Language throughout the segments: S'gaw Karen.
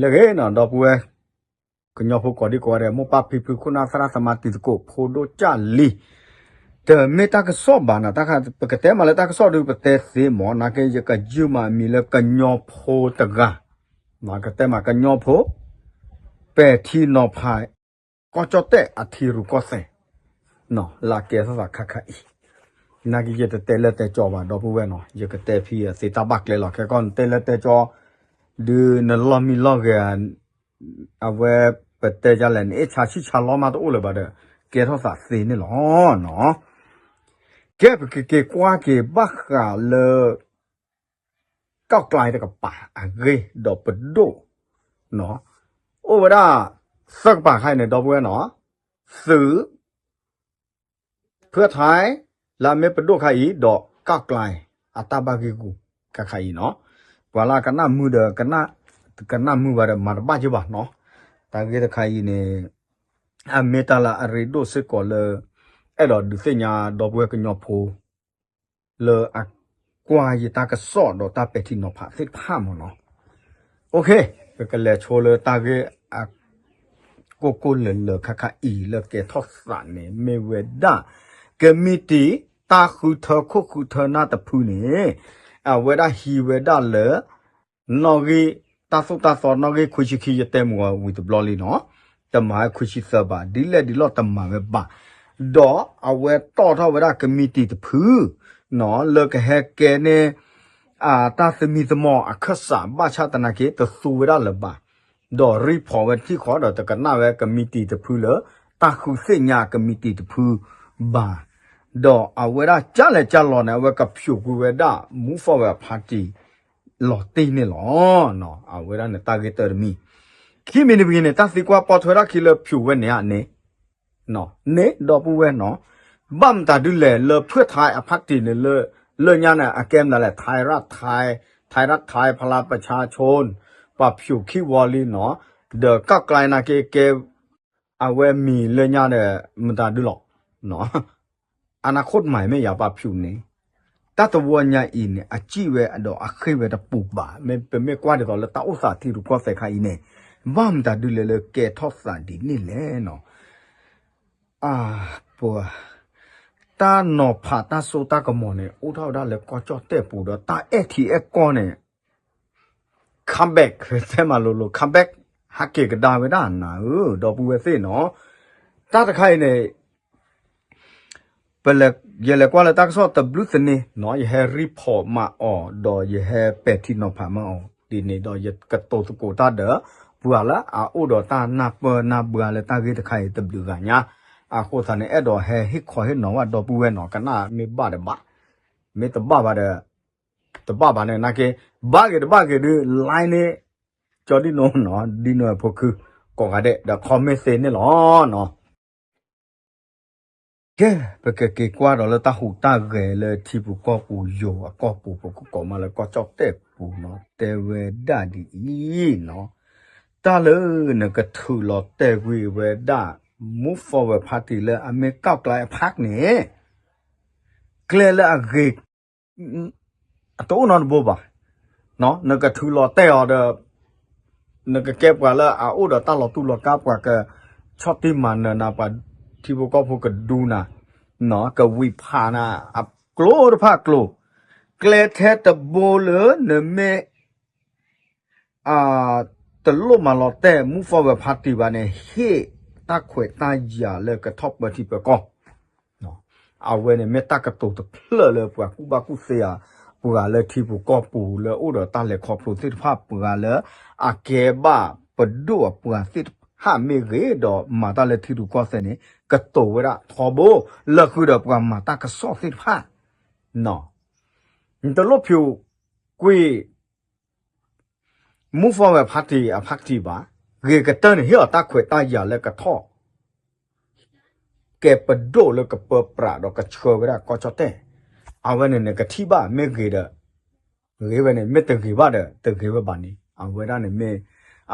လၢအဂ့ၤနီၤ ဒီပုၢ်ဝဲၢ် ကညီဖိကိးဒံကိးဂၤဒဲး မိၢ်ပၢ်ဖံဖု ခိၣ်နၢ်သရၣ်သမါ တံၤသကိး ဖိဒိၣ်ကၢ်လံၤ, တမ့ၢ်တၢ်ကစီၣ်ဘၣ်နီၤ, ပကတဲမးလၢတၢ်ကစီၣ်ဒုးပတဲသ့မး, နာ်က့ ယကယုၢ်မးအမံၤလၢကညီဖိတဂၤ, ကတဲမးကညီဖိ ပဲာ်ထံနီၤဖး ကီၢ်ကၠီၣ်တဲၣ်အထံရူၢ်ကီၢ်သဲး လၢအကဲထီၣ်သးခါခါအံၤ, နာ်က့ ယတတဲလၢတဲကၠီဘၣ် ဒီပုၢ်ဝဲၢ်နီၤ, ယကတဲဖဲအသ့တၢ်ဘၣ်ကျဲလီၤ. ခဲကီၢ်နတဲလၢတဲကၠီ ဒုးနလီၢ်မံလီၢ်ဂဲၤ အဝဲပတဲဒ်လဲၣ် နအဲၣ်ဆါဆံၣ်ဆါလီမးတအိၣ်လၢၤဘၣ်ဒီး ကဲထီၣ်သးသ့န့ၣ်လီၤနီၤ. ကဲပကက့ၤကွၢ်က့ၤဘၣ်ဃးလၢ ကီၢ်ကျဲတကပၤအဂ့ၢ်ဒီးပဒိၣ် အိၣ်ဝဲဒၣ် သၢကပၤခါအံၤန့ၣ် ဒီပုၢ်ဝဲၢ်နီၤ, သုး ဖၢၣ်ထဲ လၢအမ့ၢ်ပဒိၣ်ခါအံၤ ဒီးကီၢ်ကျဲအတၢ်ဘၣ်ဂံၢ်ဂူာ်ခါခါအံၤနီၤ, ပှၤလၢအကနၣ်မုာ်ဒီး ကနၣ်မုာ်ဘၣ်ဒီး မၤတဘၣ်က့ၤဘၣ်နီၤ. တၢ်ဂ့ၢ်တခါအံၤန့ၣ် အမ့ၢ်တၢ်လၢအရ့ဒိၣ်စ့ၢ်ကီးလၢ အဲၣ်ဒိးဒုးသ့ၣ်ညါဒီပုၢ်ဝဲၢ်ကညီဖိ လၢအကွၢ်ယတၢ်ကစီၣ်ဒီးတၢ်ပဲာ်ထံနီၤဖးသ့ၣ်တဖၣ်မးနီၤ. ပကလဲၤဆိလၢတၢ်ဂ့ၢ်အ ကိၢ်ကိၢ်လၢၤလၢၤခါခါအံၤလၢကဲထီၣ်သးန့ၣ် မ့ၢ်ဝဲဒၣ် ကမံးတံာ်တၢ်ဃုထၢခိၣ်ဃုထၢနၢ်တဖုန့ၣ် အဝဲဒၣ်ဟံးဝဲဒၣ်လၢ နီၣ်ဂံၢ် တၢ်သိၣ်တၢ်သီနီၣ်ဂံၢ်ခွံဆံခံ ယတဲမုာ်ဝံၤတဘျီလံနီၤ, တမၤဝဲခွံဆံသၢဘၣ် ဒ်လဲၣ်ဒ်လဲၣ်တမၤဝဲဘၣ်, ဒီးအဝဲတီၣ်ထီၣ်ဝဲဒၣ်ကမံးတံာ်တဖု လၢကဟဲကဲန့ၢ် တၢ်သမံသမိးအခၢၣ်စးဘၣ်ဆၣ်သနာ်က့ တသူဝဲဒၣ်လၢၤဘၣ်, ဒီး report ဝဲထံၣ်ဃီဒီး တကနၣ်ဝဲကမံးတံာ်တဖုလၢ တၢ်ဃုသ့ၣ်ညါကမံးတံာ်တဖုဘၣ်, ဒီးအဝဲဒၣ်ကၢ်လဲၤကၢ်လီၤန့ၣ် အဝဲကဖျိးကွံာ်ဝဲဒၣ် Move Forward Party လီၤတံၢ်န့ၣ်လီၤ. အဝဲဒၣ်န့ၣ်တၢ်ဂ့ၢ်တၢတမံၤ, ခံမံၤတမံၤန့ၣ် တၢ်သံကွၢ်ပိာ်ထွဲထီၣ်ခံလၢဖျိးဝဲန့ၣ်ဧါန့ၣ် န့ၣ်ဒီပုၢ်ဝဲၢ်နီၤ, ဘၣ်မတၤဒုလဲၣ်လၢဖၢၣ်ထဲအ party န့ၣ် လၢညါန့ၣ် အကဲမတၤလဲၣ် ထဲရၣ်ထဲ, ထဲရၣ်ထဲ ဖလၢပဆါဆိၣ်, ပှၤဖျိးခံဝီလံနီၤ, ဒီးကီၢ်ကျဲနာ်က့ကဲ အဝဲမံၤလၢညါဒီး မတၤဒုလီၤ. အနၢ်ခိၣ်တမၤမ့ၢ်ယၤပှၤဖျိးန့ၣ် တၢ်တဝီညါအံၤန့ၣ် အစံၣ်ဝဲဒီးအဃ့ၢ်ဝဲတပူၤဘၣ်. ပမ့ၢ်ကွၢ်ဒ်သိးလၢတၢ်အိၣ်သးထံရူၢ်ကီၢ်သဲးခါအံၤန့ၣ် ဘၣ်မတၤဒုလဲၣ်လၢကဲထီၣ်သးဒ်န့ၣ်လဲၣ်နီၤ. အပှၤ တၢ်နီၤဖးတၢ်စိတၢ်ကမီၤန့ၣ် အိၣ်ထီၣ်ဝဲဒၣ်လၢကီၢ်ကၠီၣ်တဲၣ်ပူၤဒီး တၢ်အဲၣ်ထံအဲၣ်ကီၢ်န့ၣ် come back တဲမးလိၤလိၤ come back ဟးက့ၤကဒါဝဲဒၣ်နၤဧၢ ဒီပုၢ်ဝဲၢ်သ့ၣ်နီၤ. တၢ်တခါအံၤန့ၣ် ပလဲၤ ယလဲၤကွၢ်လၢတၢ်ကစီၣ်တဘျုးသန့နီၤ ယဟဲ report မၤအီၤ ဒီးယဟဲပဲာ်ထံနီၤဖးမၤအီၤ ဒ်န့ၣ်ဒီး ယကတိၤသကိးတၢ်ဒီး ပှၤလၢအအိၣ်ဒီးတၢ်နၢ်ပၢၢ်နၢ်ဘှါလၢတၢ်ဂ့ၢ်တခါအံၤတဘျုးဂၤညါ, အဃိသတးန့ၣ် အဲၣ်ဒိးဟဲဟ့ၣ်ခီဟ့ၣ်နီၤဝဲဒီပုၢ်ဝဲၢ်နီၤ ကနၣ်မ့ၢ်ဘၣ်ဒီးဘၣ်, မ့ၢ်တဘၣ်ဘၣ်ဒီး တဘၣ်ဘၣ်န့ၣ် နာ်က့ ဘၣ်ဂ့ၤတဘၣ်ဂ့ၤဒုး like န့ၣ် ကၠီဒံနိနီၤ ဒံနိအဖိခု ကိးဂၤဒဲး ဒီး comment သ့န့ၣ်လီၤနီၤ. ကဲ ပကက့ၤကွၢ်ဒီးလၢတၢ်ဟူးတၢ်ဂဲၤလၢထံပူၤကီၢ်ပူၤယိၤအကီၢ်ပူၤ ပကကိးမးလၢကီၢ်ကၠီၣ်တဲၣ်ပူၤနီၤ တဲဝဲဒၣ်ဒ်အံၤနီၤ, တၢ်လၢနကထုးလီၤတဲာ်ကွံာ်ဝဲဒၣ် Move Forward Party လၢအမ့ၢ်ကီၢ်ကျဲအ party န့ၣ် ကျဲလၢအဂ့ၤ အတအိၣ်နီတဘိဘၣ်. နကထုးလီၤတဲာ်အီၤဒီး နကကဲပှၤလၢအအိၣ်ဒီးတၢ်လီၤတူၢ်လီၤကာ် ပှၤကဆီၣ်တံၢ်မၤနၢၤနၤ ပှၤထံဖိကီၢ်ဖိကဒူနၤ, ကဝံၤဖးနၤ အကျိၤတဖၣ်အကျိၤ, ကျဲထဲတဘိလၢနမ့ၢ် တလိၣ်မၤလီၤတဲာ် Move Forward Party ဘၣ်န့ၣ် ဟ့ၣ်တၢ်ခွဲးတၢ်ယာ်လၢကထီၣ်ပၢထံပၢကီၢ် အဝဲန့ၣ်မ့ၢ်တၢ်ကတိၤတဖျၢၣ်လၢပှၤကူၣ်ဘၣ်ကူၣ်သ့ဧါ, ပှၤလၢထံပူၤကီၢ်ပူၤလၢအိၣ်ဒီးတၢ်လဲၤခီဖျိသ့ၣ်တဖၣ် ပှၤလၢအကဲဘၣ်ပဒိၣ်အပှၤသ့ၣ်တဖၣ်မ့ၢ်ဂ့ၤ ဒီးမၤတၢ်လၢထံရူၢ်ကီၢ်သဲးန့ၣ် ကတိၤဝဲဒၣ်ထီဘိ လၢဃုာ်ဒီးပှၤမၤတၢ်ကစီၣ်သ့ၣ်တဖၣ် နတလိၣ်ဖျိးကွံာ် Move Forward Party အ party ဘၣ်, ဂ့ၤကတၢၢ်န့ၣ် ဟ့ၣ်အီၤတၢ်ခွဲးတၢ်ယာ်လၢကထီၣ် ကဲပဒိၣ်လၢကပၢပြးဒီးကဆှၢဝဲဒၣ်ကီၢ်ကၠီၣ်တဲၣ်, အဝဲန့ၣ်နကထံၣ်ဘၣ်မ့ၢ်ဂ့ၤဒီး ဂ့ၤဝဲန့ၣ် မ့ၢ်တဂ့ၤဘၣ်ဒီး တဂ့ၤဝဲဘၣ်န့ၣ် အဝဲဒၣ်န့ၣ်မ့ၢ်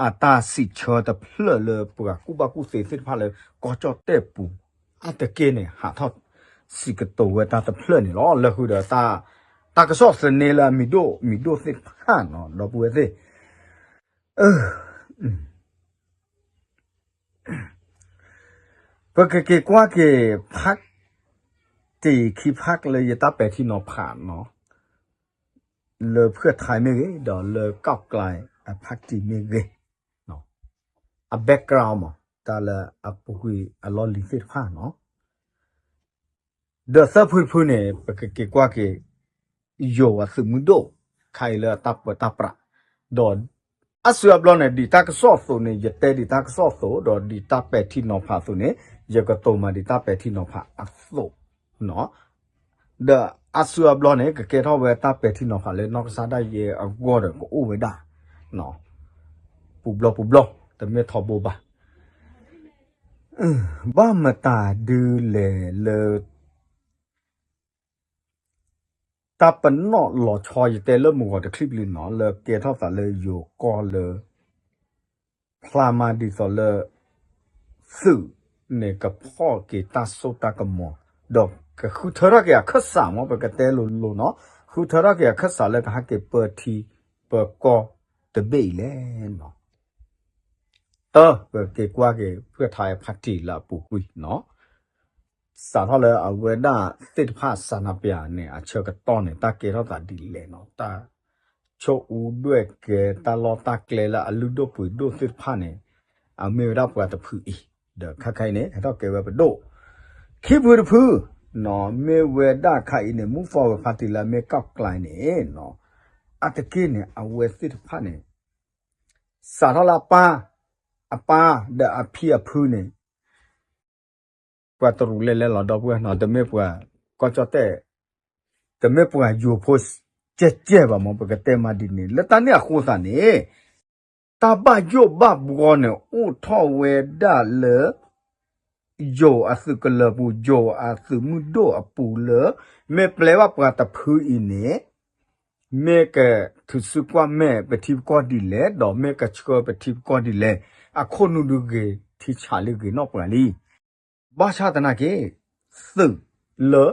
အတၢ်စံးဆၢတဖျၢၣ်လၢပှၤကူၣ်ဘၣ်ကူၣ်သ့သ့ၣ်တဖၣ်လၢကီၢ်ကၠီၣ်တဲၣ်ပူၤ အါတက့ၢ်န့ၣ် ဟးထီၣ်စံးကတိၤဝဲတၢ်တဖျၢၣ်န့ၣ်လီၤ. လၢဃုာ်ဒီးတၢ် တၢ်ကစီၣ်သန့လၢအမံၤဒိၣ်မံၤဒိၣ်သ့ၣ်တဖၣ်နီၤ ဒီပုၢ်ဝဲၢ်သ့ၣ် အၢ ပကက့ၤကွၢ်က့ၤ ဖးတံၢ်ခံဖးလၢယတၢ်ပဲာ်ထံနီၤဖးနီၤ, လၢဖုၣ်ထါမ့ၢ်ဂ့ၤ ဒီးလၢကီၢ်ကျါအဖးတံၢ်မ့ၢ်ဂ့ၤ, အ background မး တၢ်လၢအပူၤကွံာ်အလီၢ်လံၤသ့ၣ်တဖၣ်နီၤ. ဒီးသၢဖုတဖုန့ၣ် ပကက့ၤကွၢ်က့ၤ ယိၤအသုးမုၢ်ဒိၣ် ခါအံၤလၢအတၢ်ပၢတၢ်ပြး, ဒီးအါစုအါဘျီန့ၣ် ဒ်တၢ်ကစီၣ်အသိးန့ၣ် ယတဲဒ်တၢ်ကစီၣ်အသိး ဒီးဒ်တၢ်ပဲာ်ထံနီၤဖးအသိးန့ၣ် ယကတိၤမၤဒ်တၢ်ပဲာ်ထံနီၤဖးအသိး ဒီးအါစုအါဘျီန့ၣ် ကကဲထီၣ်ဝဲတၢ်ပဲာ်ထံနီၤဖးလၢနီၢ်ကစၢ်ဒၣ်ယဲအဂီၢ်ဒီးကအိၣ်ဝဲဒၣ် ပူၤဘျီပူၤဘျီ တမ့ၢ်ထီဘိဘၣ်. ဘၣ်မတၤဒုလဲၣ်လၢ တၢ်ပနီၣ်လီၤဆီ ယတဲလၢမုၢ်ဂီၤတချံပျံၤနီၤ လၢကဲထီၣ်သးလၢယိၤကီၢ်လၢ ဖျါမးဒ်သိးလၢ သုးန့ၣ်ကဖီၣ်က့ၤတၢ်စိတၢ်ကမီၤ, ဒီးကဃုထၢထီၣ်က့ၤအခၢၣ်စးမး ပကတဲလိၤလိၤနီၤ, ဃုထၢထီၣ်က့ၤအခၢၣ်စးလၢကဟဲက့ၤပၢထံပၢကီၢ်တဘ့ၣ်အံၤလဲၣ်နီၤ. တၢ် ပက့ၤကွၢ်က့ၤ ဖုၣ်ထါအဖးတံၢ်လၢအပူၤကွံာ်နီၤ စးထီၣ်လၢအဝဲဒၣ်သ့ၣ်တဖၣ်စးနၤပျးန့ၣ် အဆၢကတီၢ်န့ၣ် တၢ်ကဲထီၣ်သးဒ်လဲၣ်နီၤ, တၢ်ဆိၣ်အူဒွဲၣ်ကဲ တၢ်လီၢ်တၢ်ကျဲလၢအလုၢ်ဒိၣ်ပှ့ၤဒိၣ်သ့ၣ်တဖၣ်န့ၣ် အမ့ၢ်ဝဲဒၣ်ပှၤတဖုအံၤ, ဒီးခဲခါအံၤန့ၣ် ဟဲထီၣ်ကဲဝဲပဒိၣ်, ခံဖုတဖု မ့ၢ်ဝဲဒၣ်ခါအံၤန့ၣ် မူဖီဝဲဖါတံၢ်လၢအမ့ၢ် ကီၢ်ကျါ န့ၣ်နီၤ, အါတက့ၢ်န့ၣ် အဝဲသ့ၣ်တဖၣ်န့ၣ် စးထီၣ်လၢအပၢ်, အပၢ်ဒီးအဖံအဖုန့ၣ် ပှၤတရူးလဲၤလဲၤလီၤဒီပုၢ်ဝဲၢ်နီၤ, တမ့ၢ်ပှၤကီၢ်ကၠီၣ်တဲၣ်, တမ့ၢ်ပှၤယိၤဖိကဲကဲဘၣ်မး ပကတဲမးဒ်န့ၣ်, လၢတၢ်န့ၣ်အဃိသတးန့ၣ် တၢ်ဘၣ်ယိၣ်ဘၣ်ဘှီန့ၣ် အိၣ်ထီၣ်ဝဲဒၣ်လၢ ယိၤအသုးကလၢၤပူၤ, ယိၤအသုးမုၢ်ဒိၣ်အပူၤလၢ မ့ၢ်ပျဲဘၣ်ပှၤတဖုအံၤန့ၣ် မ့ၢ်ကထုးစုကွၢ်မဲာ်ပထံပကီၢ်ဒ်လဲၣ်, ဒီးမ့ၢ်ကဆှၢပထံပကီၢ်ဒ်လဲၣ်, အခိၣ်နူာ်ဒုးဂ့ၤ ထံဆးလံဂ့ၤနီၢ်ပှၤလံ. ဘၣ်ဆၣ်သနာ်က့ သုးလၢ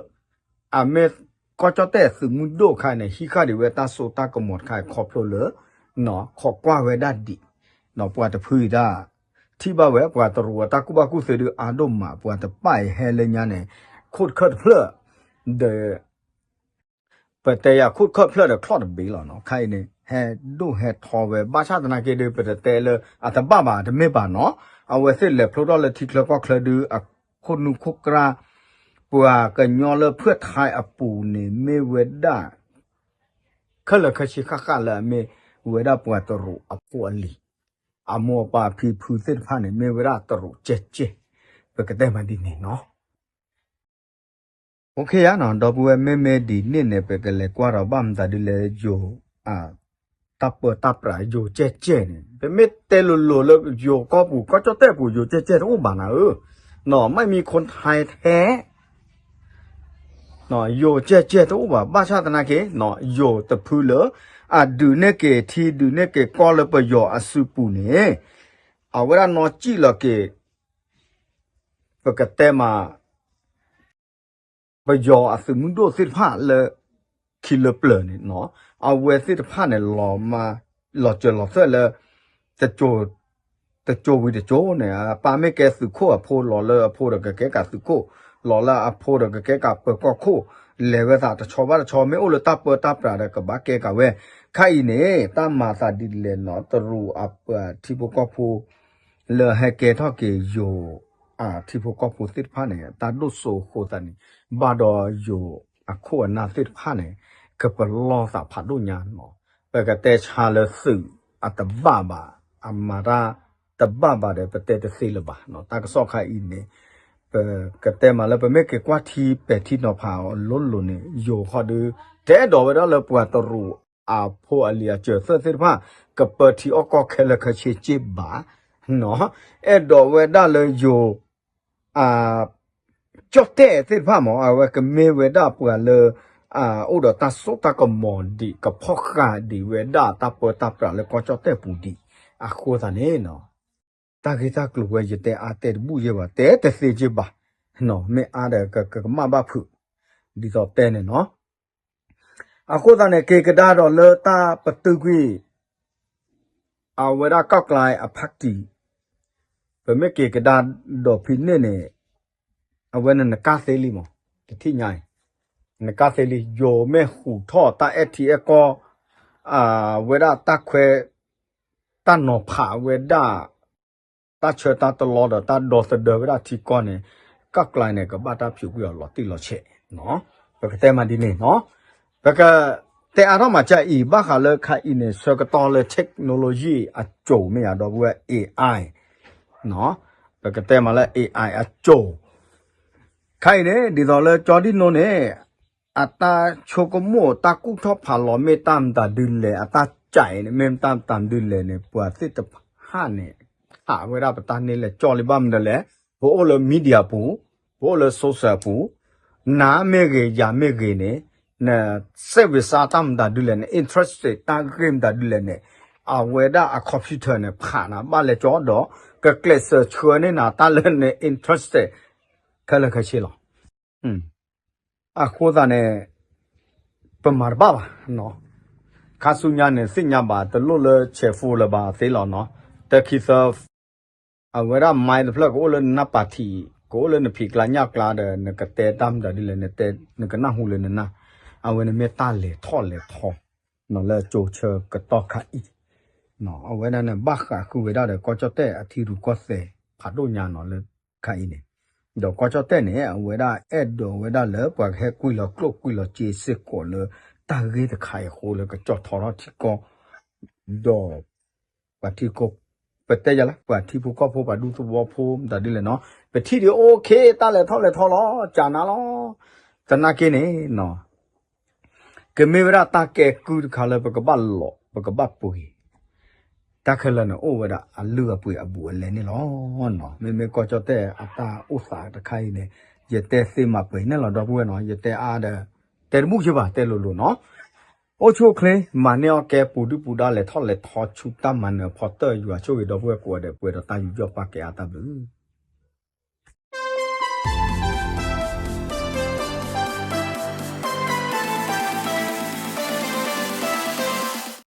အမ့ၢ်ကီၢ်ကၠီၣ်တဲၣ်သုးမုၢ်ဒိၣ်ခါန့ၣ် ဟံးဃာ်ဒံးဝဲတၢ်စိတၢ်ကမီၤတခါ ခီဖျိလၢ ခိးကွၢ်ဝဲဒၣ်ဒံး ပှၤတဖုအံၤတၢ် ထံၣ်ဘၣ်ဝဲ ပှၤတရူးအတၢ်ကူၣ်ဘၣ်ကူၣ်သ့ဒုးအါဒိၣ်မး, ပှၤတပၣ်အံၤဟဲလၢညါန့ၣ် ခိၣ်တခၢၣ်တဖျၢၣ် ဒီး ပတဲယၤခိၣ်တခၢၣ်တဖျၢၣ်ဒီးချီၣ်တဘ့ၣ်လီၤနီၤ, ခါအံၤန့ၣ် ဟဲဒိၣ်ဟဲထီဝဲ, ဘၣ်ဆၣ်သနာ်က့ဒုး ပတတဲလၢအတဘၣ်ဘၣ် တမ့ၢ်ဘၣ်နီၤ, အဝဲသ့ၣ်လဲၤဖျိထီၣ်လၢထံချၢကီၢ်ချၢဒုး အခိၣ်နူာ်ခိၣ်ကြၢ် ပှၤကညီလၢဖုၣ်ထါအပူၤန့ၣ် မ့ၢ်ဝဲဒၣ် ခဲလၢာ်ခဲဆ့ဃၣ်ဃၣ်လၢအမ့ၢ်ဝဲဒၣ်ပှၤတရူးအဖိအလံၤ, အမိၢ်အပၢ်ဖံဖုသ့ၣ်တဖၣ်န့ၣ် မ့ၢ်ဝဲဒၣ်တရူးကဲကဲ, ပကတဲမးဒ်န့ၣ်နီၤ. အိၣ်ခ့ယါနီၤ, ဒီပုၢ်ဝဲၢ် မ့မ့ၢ်ဒ်န့ၣ်န့ၣ် ပကလဲၤကွၢ်ဒီးဘၣ်မတၤဒ်လဲၣ် ယိၤ တၢ်ပၢတၢ်ပြးယိၤကဲကဲန့ၣ် ပမ့ၢ်တဲလိၤလိၤလၢယိၤကီၢ်ပူၤ ကီၢ်ကၠီၣ်တဲၣ်ပူၤ ယိၤကဲကဲတအိၣ်ဘၣ်နၤဧၢ, နီၤ မ့ၢ်မံခိၣ်ထါထဲ ယိၤကဲကဲတအိၣ်ဘၣ်, ဘၣ်ဆၣ်သနာ်က့ ယိၤတဖုလၢ အဒုးန့ၢ်က့ၤထံ ဒုးန့ၢ်က့ၤကီၢ်လၢပယီၤအစုပူၤန့ၣ် အဝဲဒၣ်နီၢ်စံၣ်လီၤက့ၤ ပကတဲမး ပယီၤအသုးမုၢ်ဒိၣ်သ့ၣ်တဖၣ်လၢ ခံလၢပျၢၤန့ၣ် အဝဲသ့ၣ်တဖၣ်န့ၣ် လီၤမၢ် လီၤစၢၤလီၤသွဲၣ်လၢ တကၠိဝံၤတကၠိန့ၣ် ပၢ်မ့ၢ်ကဲသုးခိၣ်အဖိ လီၤလၢအဖိဒီးကကဲကးသုးခိၣ်, လီၤလၢအဖိဒီးကကဲကးပၢၤကီၢ်ခိၣ်, လဲၤဝဲသးတဆီဘၣ်တဆီ မ့ၢ်အိၣ်လၢတၢ်ပၢတၢ်ပြးဒီးကဘၣ်ကဲကးဝဲ, ခါအံၤန့ၣ် တၢ်မၤသးဒ်လဲၣ်နီၤ တရူးအပှၤထံဖိကီၢ်ဖိ လၢဟဲကဲထီၣ်က့ၤယိၤ ထံဖိကီၢ်ဖိသ့ၣ်တဖၣ်န့ၣ် တၢ်ဒိၣ်စိအဃိသတးန့ၣ် ဘၣ်ဒီးယိၤအခိၣ်အနၢ်သ့ၣ်တဖၣ်န့ၣ် ကပလီၢ်သးဖးဒိၣ်ညါနီၤ, ပကတဲဆါလၢသုးအတဘၣ်ဘၣ်, အမၤတၢ်တဘၣ်ဘၣ်ဒီး ပတဲတသ့လၢၤဘၣ်နီၤ, တၢ်ကစီၣ်ခါအံၤန့ၣ် ပကတဲမးလၢပမ့ၢ်က့ၤကွၢ်ထံပဲာ်ထံနီၤဖးအီၤလိၤလိၤန့ၣ် ယိၤဃီဒု တအဲၣ်ဒိးဝဲဒၣ်လၢပှၤတရူးအဖိအလံၤအစၢၤသၢၣ်သ့ၣ်တဖၣ် ကပၢထံအီၣ်ကီၢ်ခဲလၢာ်ခဲဆ့က့ဘၣ်, အဲၣ်ဒိးဝဲဒၣ်လၢယိၤ ကၠီၣ်တဲၣ်သ့ၣ်တဖၣ်မး အဝဲကမ့ၢ်ဝဲဒၣ်ပှၤလၢ အိၣ်ဒီးတၢ်စိတၢ်ကမီၤဒံး ကဖီၣ်ဃာ်ဒံးဝဲဒၣ်တၢ်ပၢတၢ်ပြးလၢကီၢ်ကၠီၣ်တဲၣ်ပူၤဒံး အဃိသတးန့ၣ် တၢ်ဂ့ၢ်တၢ်ကျိၤဝဲ ယတဲအါတဲတဘူၣ်ယဲၢ်ဘၣ် တဲတသ့က့ဘၣ်, မ့ၢ်အါဒီးကကမၣ်ဘၣ်ဖုး ဒ်သိးတဲန့ၣ်နီၤ, အဃိသတးန့ၣ် က့ၤကဒါဒီးလၢတၢ်ပတုာ်ကွံာ် အဝဲဒၣ်ကီၢ်ကျါအဖးတံၢ် ပမ့ၢ်က့ၤကဒါဒီးဖဲန့ၣ်န့ၣ် အဝဲန့ၣ်နကၢ်သ့လံမး, တထံၣ်ညါအံၤ နကၢ်သ့လံ ယိၤမ့ၢ်ဟူးထီၣ်တၢ်အဲၣ်ထံအဲၣ်ကီၢ် အဝဲဒၣ်တၢ်ခွဲ တၢ်နီၤဖးဝဲဒၣ် တၢ်ဆၢတၢ်တလီဒီးတၢ်ဒီသဒၢဝဲဒၣ်ထံကီၢ်န့ၣ် ကီၢ်ကျါန့ၣ် ကဘၣ်တၢ်ဖၠူးကွံာ်အီၤလီၤတံၢ်လီၤဆဲးနီၤ. ပကတဲမးဒ်န့ၣ်နီၤ. ပကတဲအါထီၣ်မးကအံၤ ဘၣ်ဃးလၢခါအံၤန့ၣ် ဆၢကတီၢ်လၢ technology အစိၤမ့ၢ်ယၤဒီပုၢ်ဝဲၢ် AI နီၤ. ပကတဲမးလၢ AI အစိၤ ခါအံၤန့ၣ် ဒ်သိးလၢကၠီဒံၣ်နိန့ၣ် အတၢ်ဆိကမိၣ်တၢ်ကူၣ်ထီၣ်ဖးလီၤမ့ၢ်တၢ်မတၤဒုလဲၣ် အတၢ်ကၠးအံၤန့ၣ် မ့ၢ်တၢ်မတၤဒုလဲၣ်န့ၣ် ပှၤသ့ၣ်တဖၣ်န့ၣ် ဟးဝဲဒၣ်ပတၢ်န့ၢ်လဲၤကၠီလံဘၣ်မနုၤလဲၣ် ပအိၣ်လၢ media ပူၤ ပအိၣ်လၢ social ပူၤ နၤမ့ၢ်ဂ့ၤ ယၤမ့ၢ်ဂ့ၤန့ၣ် နစဲးဝံၤစါတၢ်မတၤဒုလဲၣ်န့ၣ် interest တၢ်ဂ့ၢ်မတၤဒုလဲၣ်န့ၣ် အဝဲဒၣ်အ computer န့ၣ် ဖးနၤဘၣ်လဲၤကၠီဒီး ကကျဲးစၢးဆှၢန့ၢ်နၤတၢ်လၢန interest ခဲလၢာ်ခဲဆ့လီၤ. အဃိသတးန့ၣ် ပမၤတဘၣ်ဘၣ်နီၤ. ခါဆူညါန့ၣ် သ့ၣ်ညါဘၣ် တလိၣ်လၢ cheerful လၢၤဘၣ်သ့လီၤနီၤ. တခံသၢ အဝဲဒၣ် mind တဖျၢၣ် ကအိၣ်လၢနနၢ်ပာ်ထံး ကအိၣ်လၢနဖံးကျါညၣ်ကျါဒီး နကတဲတၢ်မတၤဒ်လဲၣ် နကနၢ်ဟူလၢနနၢ် အဝဲန့ၣ်မ့ၢ်တၢ်လဲၤထီၣ်လဲၤထီ လၢကၠိဆၢကတီၢ်ခါအံၤ အဝဲဒၣ်န့ၣ် ဘၣ်ဃးဃုာ်ဝဲဒၣ်ဒီး ကီၢ်ကၠီၣ်တဲၣ်အထံရူၢ်ကီၢ်သဲးဖးဒိၣ်ညါနီၤလၢခါအံၤန့ၣ် ဒီးကီၢ်ကၠီၣ်တဲၣ်န့ၣ် အဝဲဒၣ်အဲၣ်ဒိးဝဲဒၣ်လၢပှၤကဟဲကွံာ်လီၤကျိၣ်ကွံာ်လီၤစ့စ့ၢ်ကီးလၢ တၢ်ဂ့ၢ်တခါအံၤအဃိလၢကကၠီၣ်ထီထီၣ်ထံကီၢ် ဒီး ပှၤထံကီၢ် ပတဲယၤလၢ ပှၤထံဖိကီၢ်ဖိပှၤဒူသဝီဖိမတၤဒ်လဲၣ်နီၤ ပထံၣ်ဒံး okay တၢ်လဲၤထီၣ်လဲၤထီလီၤ ကၠးနၤလီၤ သနာ်က့န့ၣ်နီၤ ကမ့ၢ်ဝဲဒၣ်တၢ်ကဲကုၢ်တခါလၢပကဘၣ်လီၤ ပကဘၣ်ပှ့ၤ တၢ်ခဲလၢာ်န့ၣ် အိၣ်ဝဲဒၣ်အလုၢ်အပှ့ၤအဘူးအလဲန့ၣ်လီၤ. မ့မ့ၢ်ကီၢ်ကၠီၣ်တဲၣ်အတၢ်အိၣ်သးတခါအံၤန့ၣ် ယတဲသ့မးပှဲၤန့ၣ်လီၤ ဒီပုၢ်ဝဲၢ်နီၤ ယတဲအါဒီး တဲတဘူၣ်ယဘၣ် တဲလိၤလိၤနီၤ အိၣ်ဆူၣ်အိၣ်ချ့ မၤန့ၢ်အီၣ်ကဲပူၤဒုၣ်ပူၤဒါ လဲၤထီၣ်လဲၤထီဆူတၢ်မၤနၢၤအဖီတၢၢ် ယွၤဆိၣ်ဂ့ၤဒီပုၢ်ဝဲၢ်ကိးဂၤဒဲး ပှဲၤဒီးတၢ်ယူးယီၣ်ပာ်ကဲအါတၢ်ဘျုး